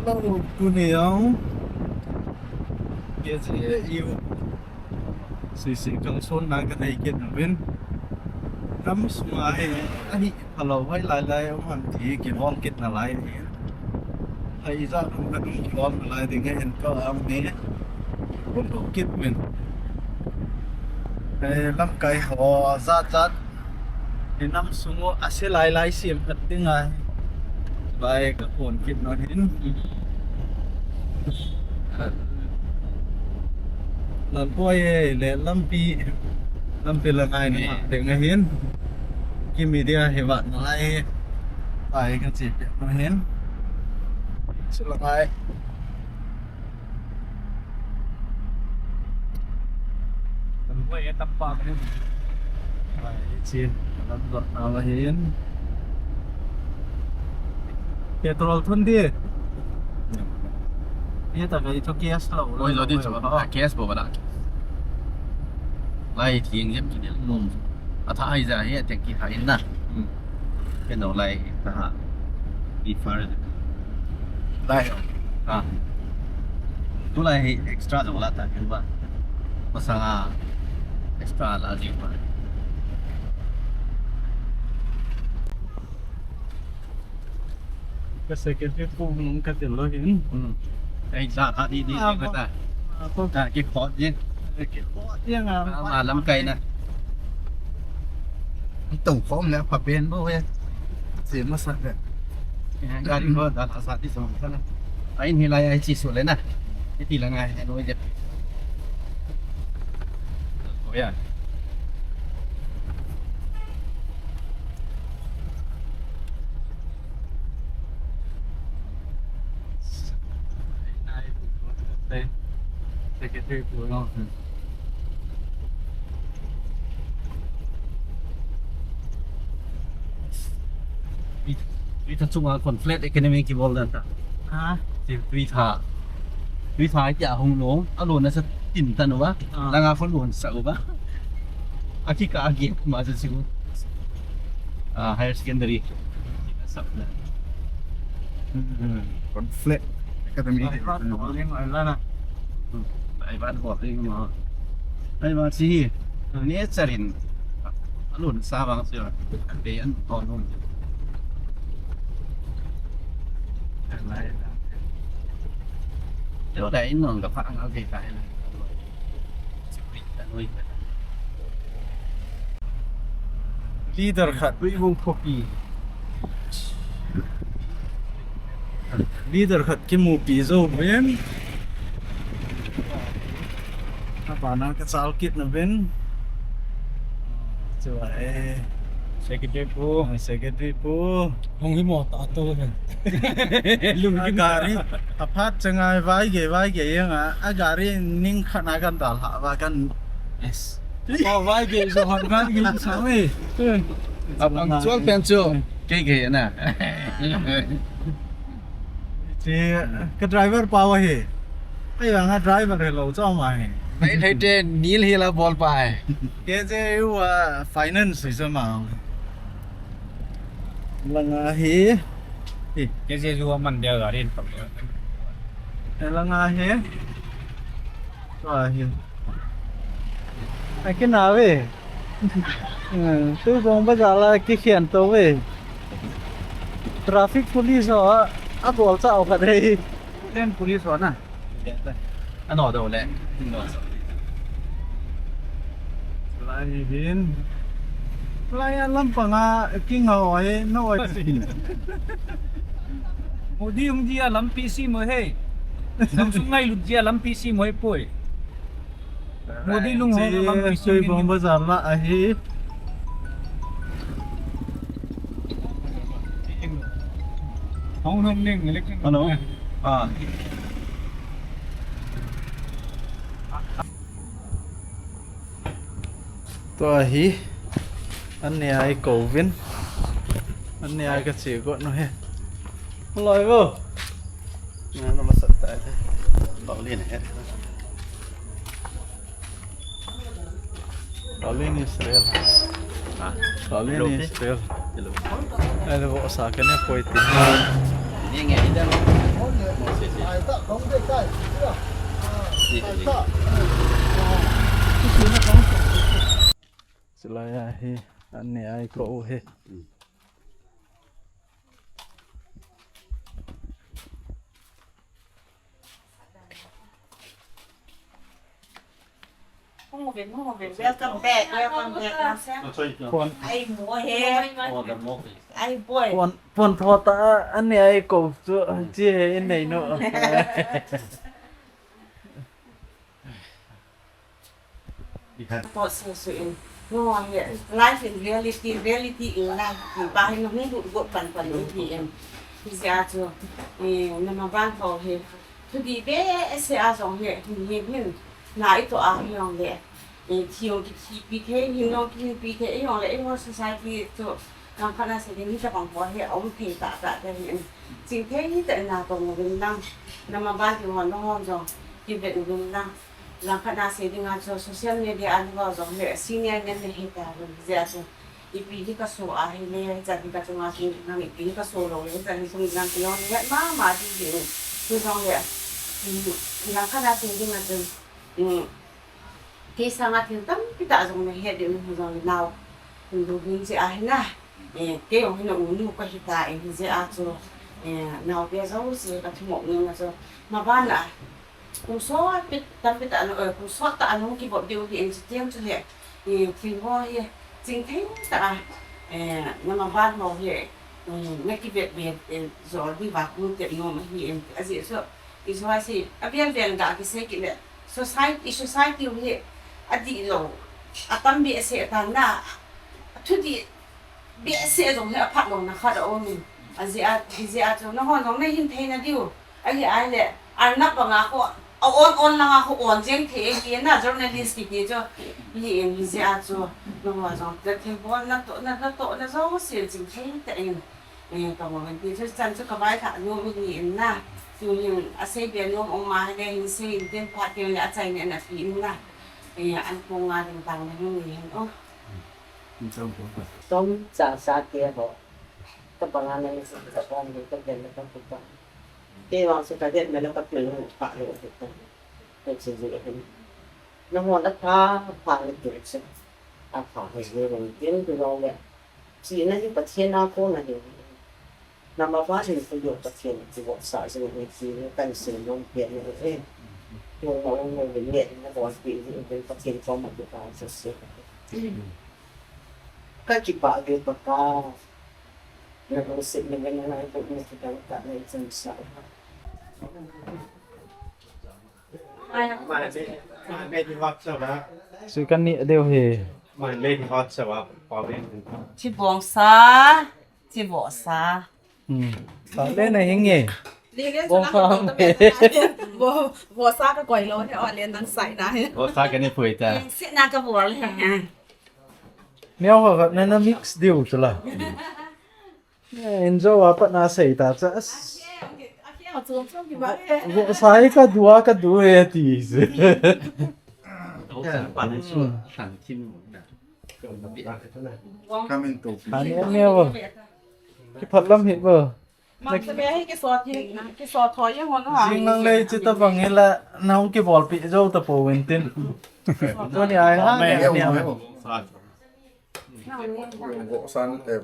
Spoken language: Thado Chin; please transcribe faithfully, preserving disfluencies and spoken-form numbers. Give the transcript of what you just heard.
Tuni jong K J U C C kalsonna kanei kit uvin. Nam sunga hi ahi phalou hoilai lai um ham ti kibol kit nalai hi. Hijat um khat um kibol nalai ding ahin ka um ni. Kum kum kit uvin. Eh, lamkai ho jat jat. Hinam sung u ase lai lai sim khat ding ahi. Bai ka phone kit na hin. Lam poi e, le lampi, lampi la ngai na ding ahin. Ki media hi vat na lai. Bai ka chi pia na hin. Sila ngai. Lam poi e, tampa ka hin. Bai, chi, lam dot na la hin. Petrol thun di. Ye ta ve chu gas lo. Oi, lo di chu. Ah, gas bo ba la. Lai thing yep ki. Hmm. Atha ai ja he te ki ha in na. Hmm. Ke no lai ta ha. Bi far. Lai. Ah. Tu lai hi extra jo la ta ke ba. Masanga extra la ji ba. Ka secretary pu nung ka tin lo hin. Hmm. Ei, sa kha di di ka ta. Ah, ko. Ah, ki khot di. Ki khot di nga. Ah, ma lamkai na. Tou khom le pha pen bo he. Se ma sa le. Eh, gari ko da sa di so sa na. Ai ni lai ai chi su le na. Ti la ngai, ai lo je. Ko ya. Twi tha chunga conflict economy kibol dan ta. Ha? Twi tha. Twi tha kya hung lo. Alo na sa tin tan wa. Ah. Langa kon lo sa wa. Aki ka agi ma sa siu. Ah, higher secondary. Conflict academy. Ai, ban ho ding ma. Ai, ban si hi. Nature in alun sa bang si. Be an ko nun. Ai, lai. Yo dai in nong ka pa ang al thei tai. Leader khat. Tui bung khopi. Leader khat kimupi jou uvin. Abana kachal kit nauvin. Chua e. Secretary pu. Secretary pu. Hung hi mo ta to. Lung a gari. Aphat changa vaigei, vaigei jeng a. A gari ning khat na kan dalha va kan. Yes. Oh, vaigei jo hon vaigei sa e. A punctual pen chu. Kei kei na. Chi ka driver pa wa hi. Ai, nga driver hello, cho ma hi. Nei thei te nil hi la bol pa e. K J U a finance hi sa ma. Langa hi. Hi. K J U a man dia gari in pa. Langa hi. Cho hi. Aki na ve. Hmm, tu bong bazar la kikhen to ve. Traffic police ho, a bol cha o khat hi. Ten police ho na. Ano do le. Lai hin. Lai a lampang a king ho hi, no. Modi hung dia lampi si mo he. Nam sung ngailut dia lampi si mo he poi. Modi lung ho lam pi si. Tui bong bazar la ahi. Hong hong ning election. Hello. Ah. Tua hi. An ne ai kou vin. An ne ai ka che got no he. Loi vo. Na, na masat tai. Bau lin he. Bau lin Israel. Ha? Bau lin Israel. Hello. Ai, lo sa ka ne poi ti. Ni nge idan. Ahi, ani ai ko u hi. Welcome back, welcome back. Phone, ai mo he. Ai boy. Phone, phone tho ta ani ai ko chu chi he in nei no. Thought so soon. No, I hear. Life in reality, reality in life. Ba hin hung du go pan pan in P M. Hijeh a chu, eh, nama ban ho hi. Thudih behseh a jong hi, hin hin hin. Na ito a hi jong le. Eh, thi jong kithi pi thei, hin jong kihin pi thei, eh, jong le, eh, whole society chu. Langkhat a sei ding hi tabang ho hi, aum thei tahtah te hin. Ching thei tah in na tong uvin lang. Nama ban ding ho, nangho jong. Kivet uvin lang. Langkhat a sei ding a chu social media a nangho jong le senior ngen nahi tauvin, hijeh a chu ipi hi kaso ahile, chan hi kachunga chu nang ipi hi kaso lou le, chan hi sung nang kilom het mama ding ding. Chu jong le, um, langkhat a sei ding a chu, um, kei sanga thil tampi tah jong nahet ding, jong le nao. Hung du ding jeh ahi na. Eh, kei jong hin na unu kahi tan, hijeh a chu, eh, naote jouse kathumop nom na chu. Maban a, kum sot pi, tampi tah a, eh, kum sot tah a nung kivop diu hi in chuteng chule, eh, thil ho hi, ching thei tah a, eh, na maban ho hi, eh, na kivet vet, eh, jol diuva kum tep nom ahi in, ajeh chu, i joi si, avel vel ga kisei kit le, society, i society u hi, adih lou, atam behseh tan na, athudih, behseh jong hi aphat louna khat aum in. Ajeh a, hijeh a chu, nangho jong nahin thei na diu. Ahi ahile, arnab banga kho, a on on langa kho on jeng thei ahi na, journalist kiti chu. Hi in hijeh a chu, nangho jong, na thilbol, natoh, na, natoh, na jouse ching thei tah in. Eh, ka mo ti chu, chan chu kavailhah nom ahi in na. Tuhin, asei be nom um ahile, hin sei in tin phat tin le achaina in api in na. Eh, an kong nga ding tang le hung ni hin, oh. Tom cha sa te ho. Ka banga na ni sa ka bang ni ka den na ka ku pa. Ke wa sa ka den na ka pil pa lo ka pa. Ka chi ji ka. Na mo na pa pa ni tu sa. A pa ni ji ro tin tu lo ya. Chi na ni pa che na ko na ni. Nama ba hin khuyo Pathen kivopsah jing u hi ti hi kahin seinom peh u ahi. Noma um uvin neh in nabolpeh jing uvin Pathen koma kipah thusei. Kakipah ve Pakai. Nalungsetna ve nangailutna kidang tah in eichansah uva. Sui kan neh diu hi. Thibongsa, thivohsa. Hmm. Sa le na hing e. Bongsa. Bo, bohsa ka koi lou he, o le nang sai na he. Bohsa ka ni pui ta. Sina ka bol he. Neo ho ka na na mix diu chu la. Enjoy a pat na sei ta cha. Bohsa ka du a ka du e ti se. Ani ani bo. Kiphat lam hi bo. Mang sa me hi kisot hi, kisot ho ye hon ha. Jing nang lei chi tabang hi la, nang kibolpi jou tapou vin tin. Tuni ai ha. San, eh,